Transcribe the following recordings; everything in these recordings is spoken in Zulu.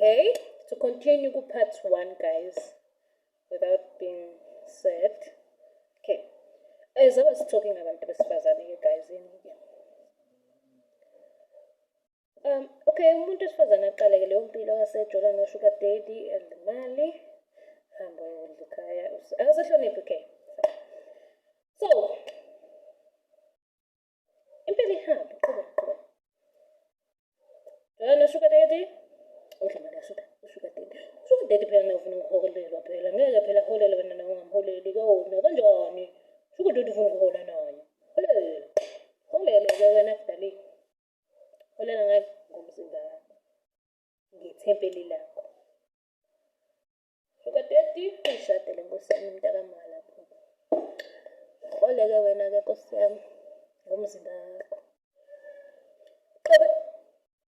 Okay, to continue ku-part 1, guys, without being said. Okay, as I was talking abantu besifazane-ke, guys, yini-ke. Okay, umuntu wesifazane aqale-ke leyo mpilo asejola no-sugar daddy and imali. Hamba uyodla ekhaya. Akasahloniphi, okay. So, impilo ihambe, qhubeka, qhubeka. Jola no-sugar daddy, udla imali ka-sugar, u-sugar daddy. Sugar daddy phela nawe ufuna ukuholelwa phela. Ngeke phela aholele wena nawe ungamholeli. Kona kanjani? Sugar daddy ufuna ukuhola naye. Holela. Holele-ke wena kudali. Holela ngani? Ngomzimba wakho. Ngethempeli lakho. Sugar daddy, uyishadele nkosi yami mntakama lapho. Holeke wena-ke nkosi yami ngomzimba wakho. Qobe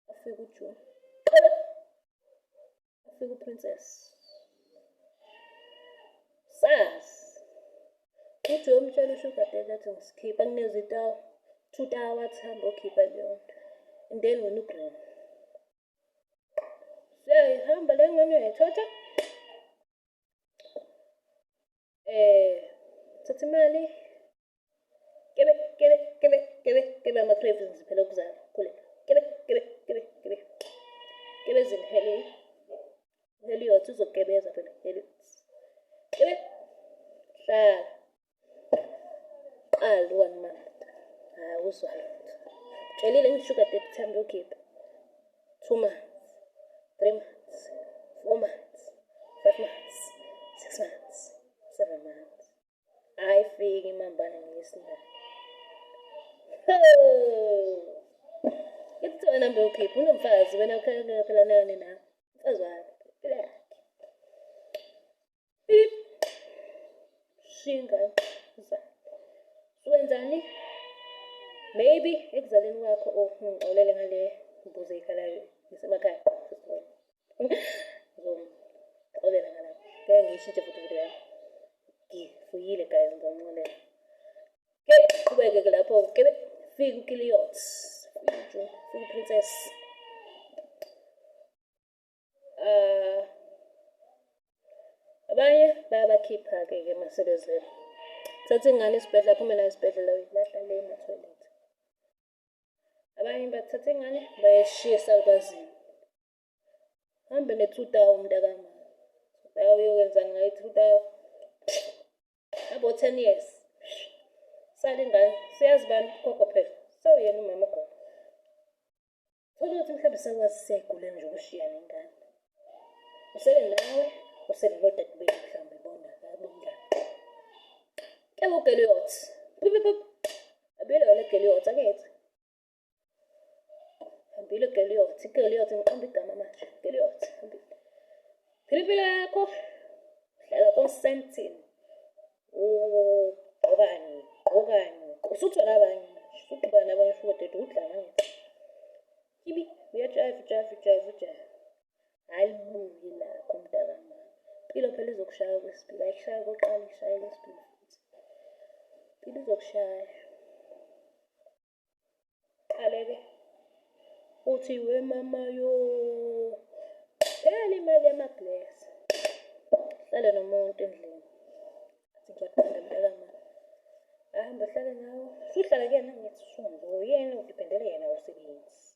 afike uJune. Qobe afike uPrincess. Sazi. Uthi uyomtshela usugar daddy athi ngisikhipha kunikeza itawa. Two tawa athi hamba okhipha leyo nto. And then wena ugreen. Siyayihamba le ngane uyayithatha. Thatha imali. Kebe kebe kebe kebe kebe ama-cravings phela okuzala khule. Kebe kebe kebe kebe. Kebe zinhele. Heliot uzogebeza phela Heliot. Kebe. Hlala. Qala one month. Hayi uzwa lutho. Tshelile ngi-sugar daddy thambe ukhipha. 2 months, 3 months, 4 months, 5 months, 6 months, 7 months. Ayifiki imambane ngesinye. Ithi wena mbe ukhipha unomfazi wena ukhaya phela nani na. Umfazi wakhe. Impilo yakhe. Pip. Shinga. Wenzani? Maybe ekuzaleni kwakho oh ngixolele ngale mbuzo eyikhalayo ngisemakhaya. Ngizomxolela ngalapho. Ngeke ngiyishintshe futhi video yami. Ngifuyile guys, ngizomxolela. Okay, qhubeke ke lapho ke fika uKiliot. Fika uPrincess. Abanye bayabakhipha-ke ke emasebenzini. Thatha ingane esibhedlela, aphume nayo esibhedlela uyilahla le emathoyilethi. Abanye bathatha ingane bayishiya esalukazini. Hambe ne-two thou mntakama. Two thou uyokwenzani ngayo i-two thou? Abo 10 years. Sale ingane, siyazi bani ugogo phela. Sewuyena umama ugogo. Thola ukuthi mhlawumbe sekwazi siyayigulela nje ukushiya nengane. Usele nawe, usele nodadewenu mhlawumbe bona abomngane. Kebe uGeliot. Pip pip. Abile wena Geliot angithi. Hambile Geliot, iGeliot ngiqamba igama manje. Geliot, hambile. Phila impilo yakho. Hlala koSandton. Ugqokani, gqokani. Usuthola abanye manje. Usuqhubeka nabanye futhi udlala ngithi. Kibi, uyajive, ujive, ujive, ujive. Hhayi libuye lakho mntakama. Impilo phela izokushaya kwesibili, ayikushaya kokuqala ikushaya kwesibili futhi. Impilo izokushaya. Qale-ke uthi we mama yo. Phela imali yama-bless. Hlale nomuntu endlini. Athi ngiyakuthanda mntakama. Ahamba ahlale nawe. Usuhlala kuyena ngithi usunguyena udiphendele yena awusebenzi.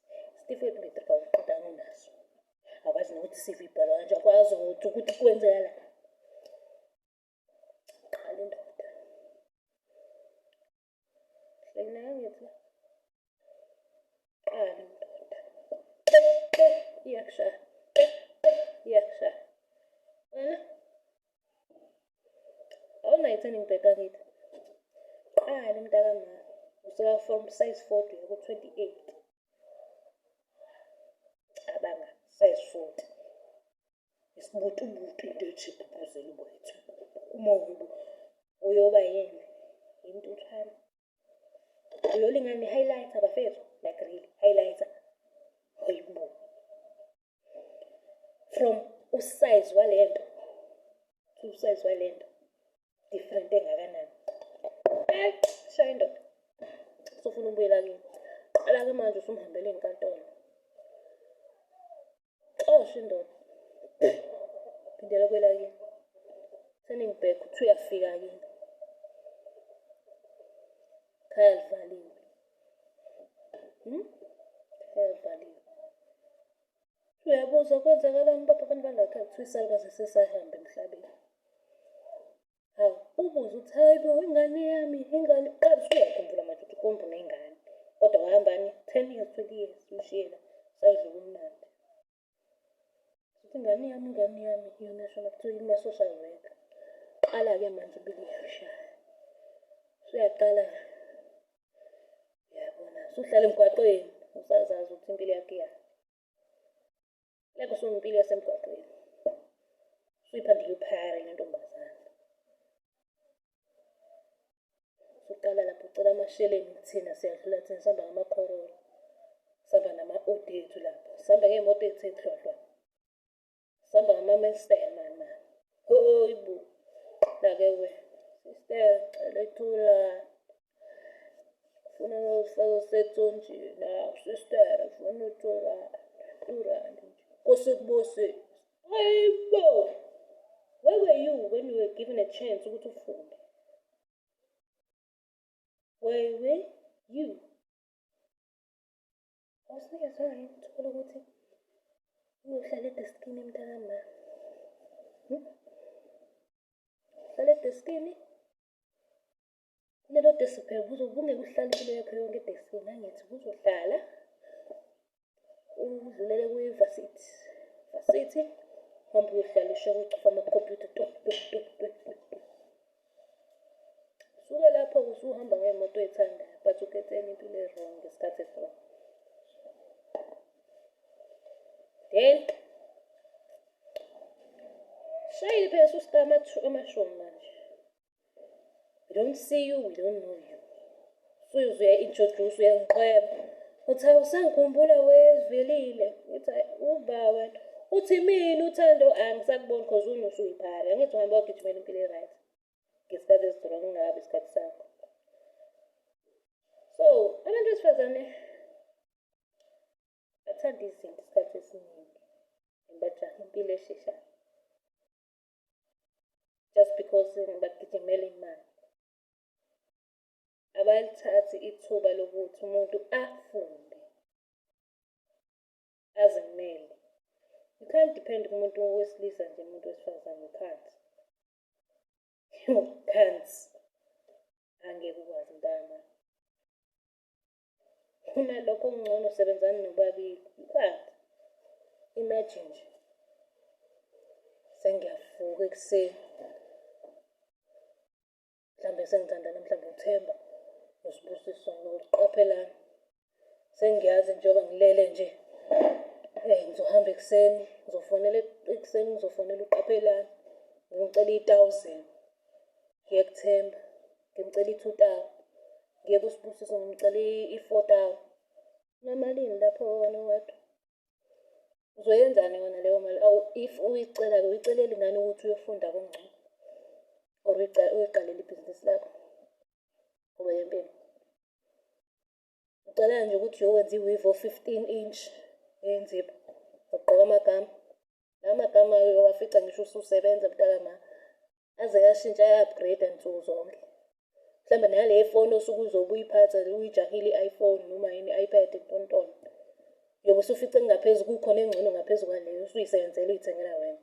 Isitifiketi matric awuqedanga unaso. Akwazi nokuthi i-CV ibhalwa kanje, akwazi ukuthi ukuthi kwenzekala. Qala indoda. Hleli naye ngithi qala indoda. Iyakushaya. Iyakushaya. Wena awunayo i-turning back angithi. Qala mntakama. Usuka from size 40 uya ku-28. Cabanga size 40. Isibutubutu into ethi bhubhuzela uboya umoya uyoba yini? Intuthwane. Uyolingana ne-highlighter bafethu, like really highlighter. Hayibo. From usize walento to usize walento different engakanani. Shaya indoda. Usufuna ukubuyela kini. Qala-ke manje usumhambela enkantolo. Xosha indoda. Phindela kwelakini. Turning back uthi uyafika kini. Khaya livaliwe. Khaya livaliwe. Uyabuza kwenzakalani baba abantu balakhaya kuthiwa isalukazi sesahamba emhlabeni. Hawu, ubuze uthi hayi bo ingane yami, ingane. Qala usuyakhumbula manje ukuthi ukumbe unengane. Kodwa wahambani 10 years, 20 years ushiyela sayidla ubumnandi. Uthi ingane yami, ingane yami yona shona kuthiwa ina-social worker. Qala-ke manje impilo iyashaya. Usuyaqala uyabona, usuhlala emgwaqweni, usazazi ukuthi impilo yakho iyaphi. Like usuyimpilo yasemgwaqweni. Usuyiphandile uphara intombazane. Usuqala lapho ucela amasheleni kuthina siyadlula thina sihamba ngama-Corolla. Sihamba nama-Audi ethu lapho. Sihamba ngey'moto ethu ey'hlwahlwa. Sihamba ngama-Mustang mani mani. Hoyi bo. La-ke we. Sister, cela ithula. Funa ufake usethonjini. Hawu sister, funa u-2 rand. 2 rand nje. Nkosi kubusise. Hayibo. Where were you when you were given a chance ukuthi ufunde? Where were you? Awusinikezwanga yini ithuba lokuthi uyohlala edeskini mntakama? Hlala edeskini. Kulelo desk phela ubungeke uhlale impilo yakho yonke edeskini, angithi uzohlala udlulele kwi-varsity. Varsity, uhambe uyohlala usho ucofa amakhompyutha tu tu tu tu tu tu. Suke lapho-ke usuhamba ngey'moto oy'thandayo but ukhetheni impilo e-wrong ngesikhathi esi-wrong. Then shayile phela ususika amashumi manje. We don't see you, we don't know you. Usuze uya-introduce uyangiqweba. Uthi awusangikhumbula wezivelile. Ngithi uba wena. Uthi mina uthando angisakuboni cause unusuyiphara. Angithi uhamba wagijimela impilo e-right. Ngesikhathi esi-wrong kungabi isikhathi sakho. So abantu besifazane bathanda izinto isikhathi esiningi. Bajaha impilo esheshayo. Just because bagijimela imali. Abalithathi ithuba lokuthi umuntu afunde. Azimele. You can't depend kumuntu wesilisa nje umuntu wesifazane, you can't. You can't. Angeke ukwazi mntana. Kunalokho okungcono sebenzani nobabili. You can't. Imagine nje. Sengiyavuka ekuseni. Mhlambe sengithandana mhlambe uThemba noSibusiso noQaphelani. Sengiyazi njengoba ngilele nje. Ngizohamba ekuseni, ngizofonela ekuseni ngizofonela uQaphelani. Ngimcela i-1000. Ngiye kuThemba, ngimcela i-2000. Ngiye kuSibusiso ngimcela i-4000. Unamalini lapho wena wedwa? Uzoyenzani wena leyo mali? Awu if uyicela-ke uyicelela ingane ukuthi uyofunda kungcono. Or uyiqalele ibhizinisi lakho. Ngoba yempilo. Ucela nje ukuthi uyokwenza i-weave o-15 inch yenzipho. Ugqoka amagama. La magama uyowafica ngisho ususebenza mntakama. Aze yashintsha aya-upgrade nsuku zonke. Mhlawumbe nale foni osuke uzobe uyiphatha uyijahile i-iPhone noma yini i-iPad ntontoni. Uyobe usufice ngaphezu kukhona engcono ngaphezu kwaleyo usuyisebenzela uyithengela wena.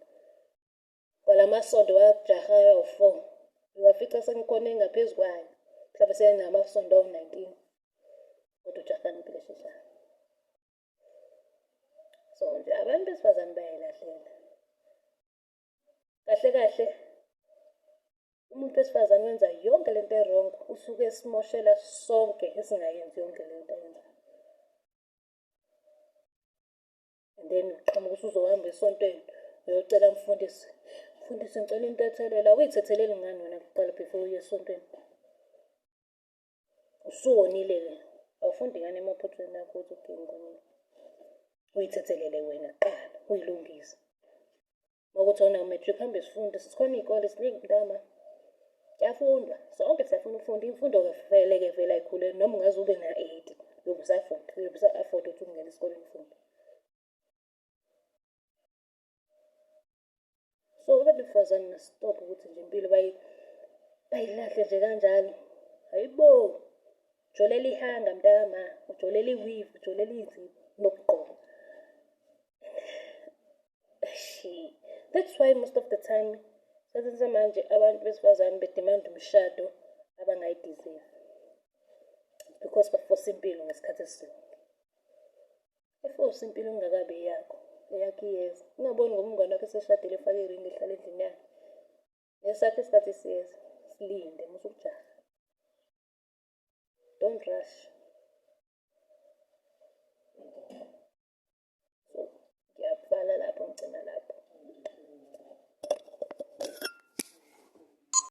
Kwala masondo wajahayo awu-4. Uwafica sekukhona engaphezu kwayo. Mhlawumbe senamasondo awu-19. Kodwa ujahana impilo esheshayo. So nje abantu besifazane bayayilahlela. Kahle kahle umuntu wesifazane wenza yonke lento e-wrong usuke esimoshela sonke esingayenzi yonke lento ayenzayo. And then uqhamuka usuzohamba esontweni uyocela mfundisi. Mfundisi ngicela intethelelo. Awuyithetheleli ngani wena kuqala before uye esontweni? Usuwonile-ke. Awufundi ngani emaphuthweni akho ukuthi okay ngikonile. Uyithethelele wena kuqala, uyilungise. Makuthi awunawo matric hambe sifunde, sikhona iy'kole ziningi mntama. Kuyafundwa, sonke siyafuna ukufunda. Imfundo-ke vele-ke vele ayikhuleli noma ungaze ube na-80 uyobe usafunda, uyobe usa-afford ukuthi ungene esikoleni ufunde. So abantu besifazane must stop ukuthi nje impilo bayilahle nje kanjalo. Hayibo, ujolela ihanga mntakama, ujolela i-weave, ujolela iy'nzipho nokugqoka. Eish, that's why most of the time esikhathini samanje abantu besifazane bedimanda umshado abangayi-deserve, because bafosa impilo ngesikhathi esizonke. Ifosa impilo ingakabi eyakho, eyakho iyeza. Ungaboni ngoba umngane wakho eseshadile, efake iringi, ehlala endlini yakhe. Nesakho isikhathi siyeza, silinde, musa ukujaha. Don't rush.